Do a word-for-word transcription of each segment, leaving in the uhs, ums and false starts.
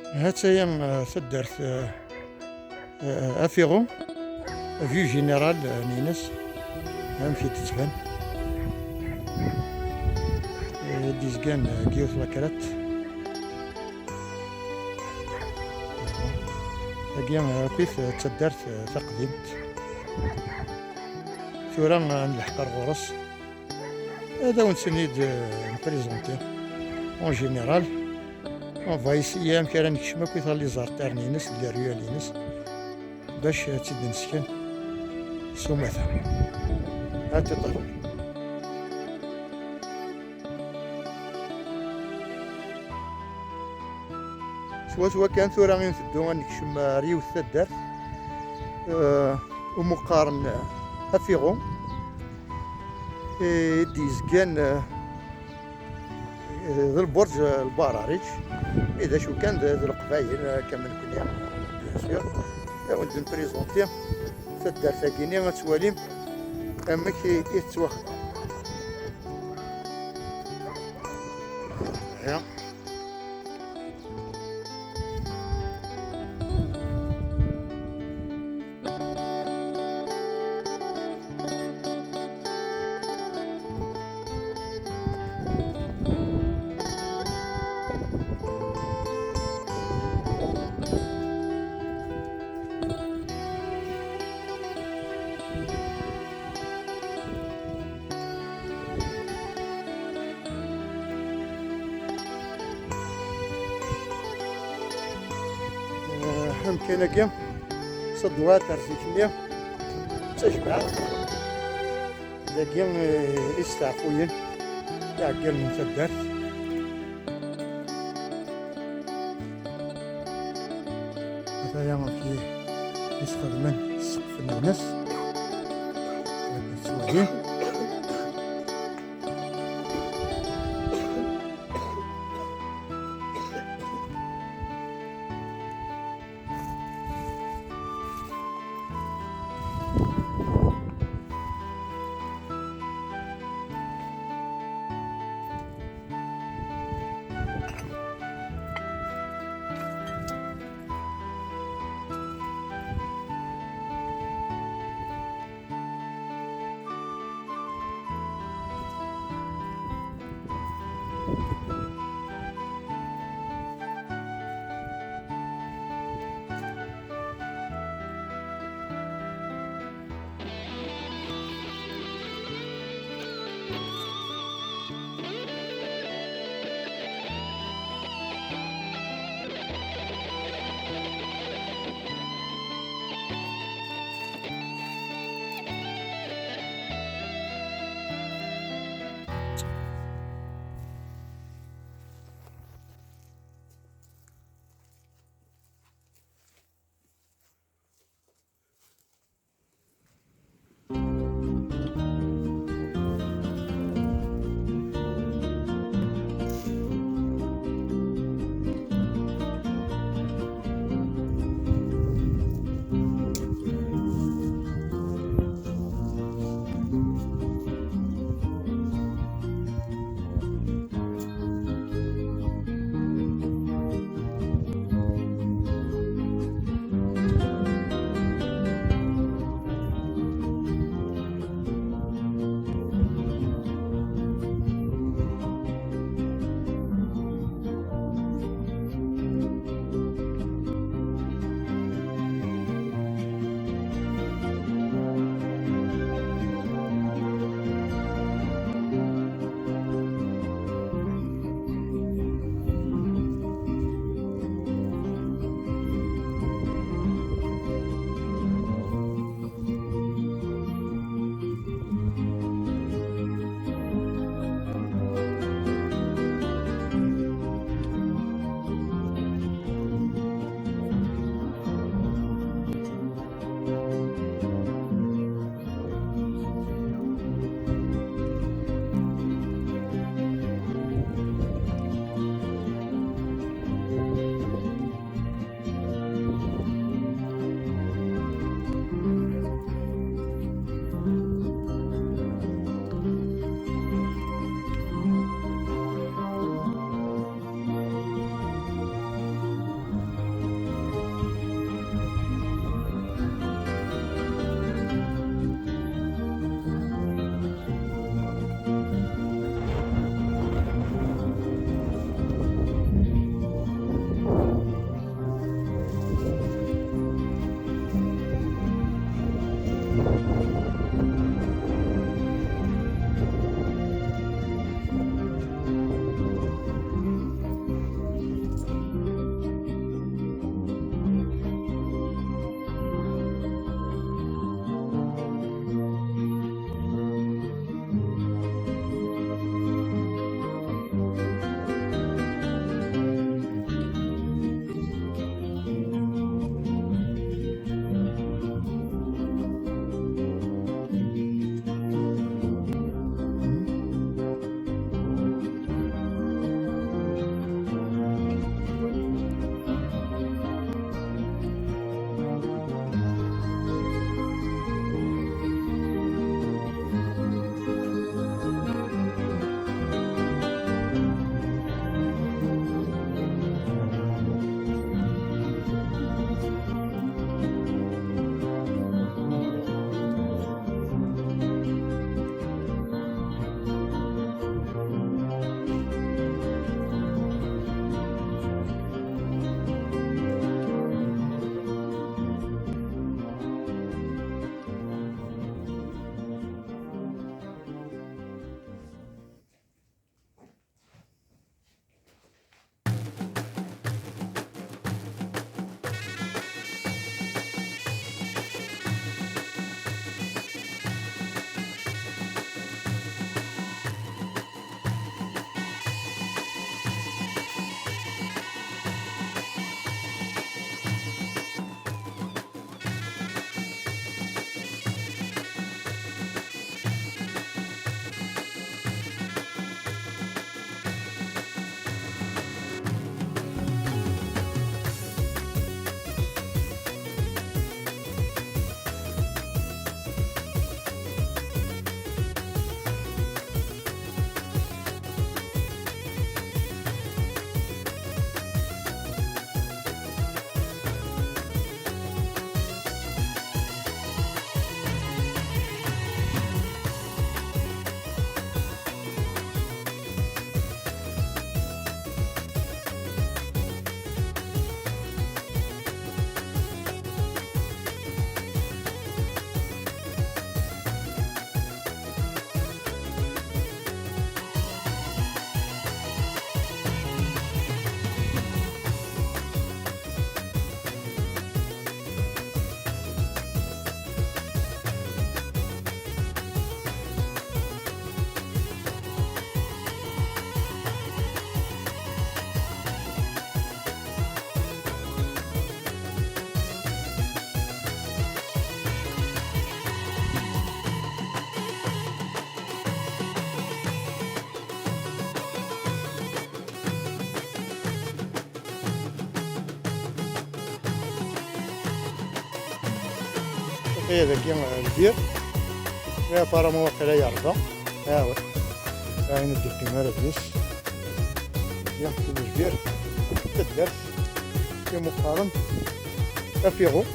Ha-tt-aya, eh, taddart, eh, eh, Afiɣu, vue générale, eh, n-ines, amek i d-tettban. Eh, d-izgan, eh, deg yiwet lakrat. Tagi, eh, akkit, eh, d taddart, eh, taqdimt. Tura, eh, nleḥq ar ɣur-s. Ad awen-ten-id, euh, nprésenter. En général, on va essayer amek ara nekcem akk i les artères-ines d les ruelles-ines, bac ad tt-id-nesken s umata. À tout à l'heure. Swaswa kan tura i nteddu ad nekcem ar yiwet taddart, euh, umi qqaren, euh, Afiɣu. I d-yezgan, eh, d lberǧ, eh, Lbarariǧ, i d acu kan d, d Leqbayel, eh, akka am nekni, bien sûr. Ad awen-d-nprezenti taddart-agi-nni, ad twalim amek i, i tettwaxdem. Aya. Eh, amkan-agi, ṣṣedwat ar zik-nni, d tajmaɛt. Dagi, eh, isteɛfuyen, iɛeggalen n taddart. Ataya amek i, i sxedmen ssqef-nnes. Akken tettwalim. Aya dagi, eh, lbir. Mais apparemment waqila yerba. Ah ouais. Ayen ur d-yeqqim ara deg-s. Dagi, lbir. Taddart. Imuqqaren. Afiɣu.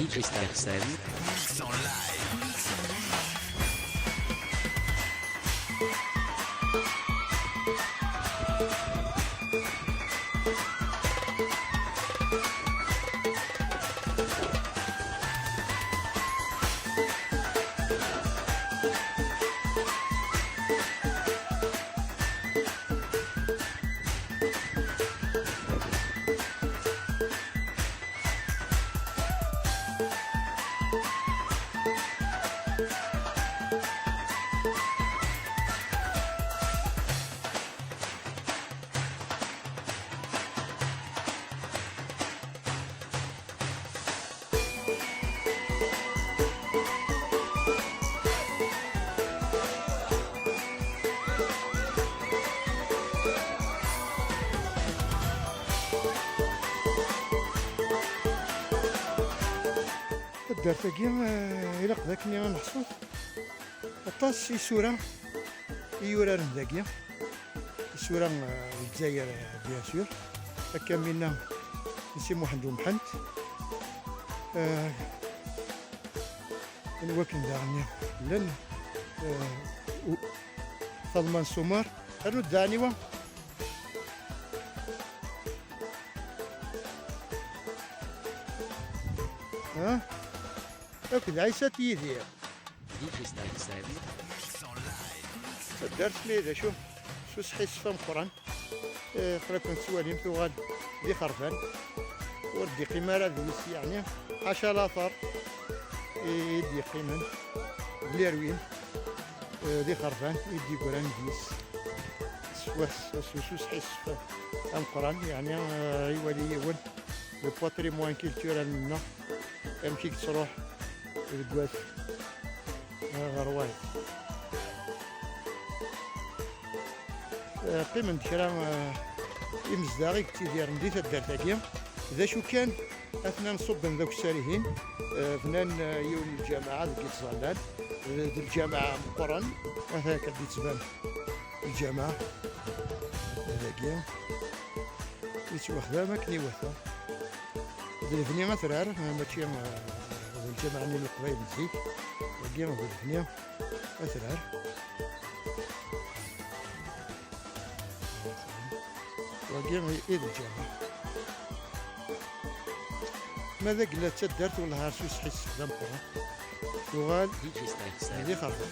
D J Starcell. Taddart-agi, eh, ilaq d akken i neḥṣu aṭas isura i yuraren dagi. Isura, eh, n Lezzayer, eh, bien sûr. Akka am winna n Si Muḥend Umḥend. Eh, n wakken daɣen llan, eh, u-, Faḍma n Sumer. Rnu-d daɣen i wa. Ha? Akked Ɛisa At Yidir. Taddart-nni d acu? S usḥissef ameqqran. Eh, qrib nettwalim tuɣal d ixerban. Ur d-iqqim ara deg-s, yeɛni, ḥaca later i, i d-yeqqimen d lirwin, eh, d ixerban i d-yeggran deg-s. S wass, s, s usḥissef ameqqran, yeɛni, eh, iwali yiwen le patrimoine culturel-nneɣ, amek i yettruḥ deg wass, eh, ɣer wayeḍ. Eh, qqimen-d kra, eh, imezdaɣ i yettidiren di taddart-agi. D acu kan, atnan ṣubben d akessar-ihin, eh, bnan, eh, yiwen n lǧameɛ deg Ittẓallan, d, d lǧameɛ meqqren, ata akka d-yettban lǧameɛ, dagi, yettwaxdam akken iwata. D lebni atrar, eh, mačči, eh, d lǧameɛ-nni n Leqbayel n zik, dagi d lebni atrar. Wagi i, i d lǧameɛ. Ma d agella d taddart, wellah ar s usḥissef d ameqqran. Tuɣal d lixerba.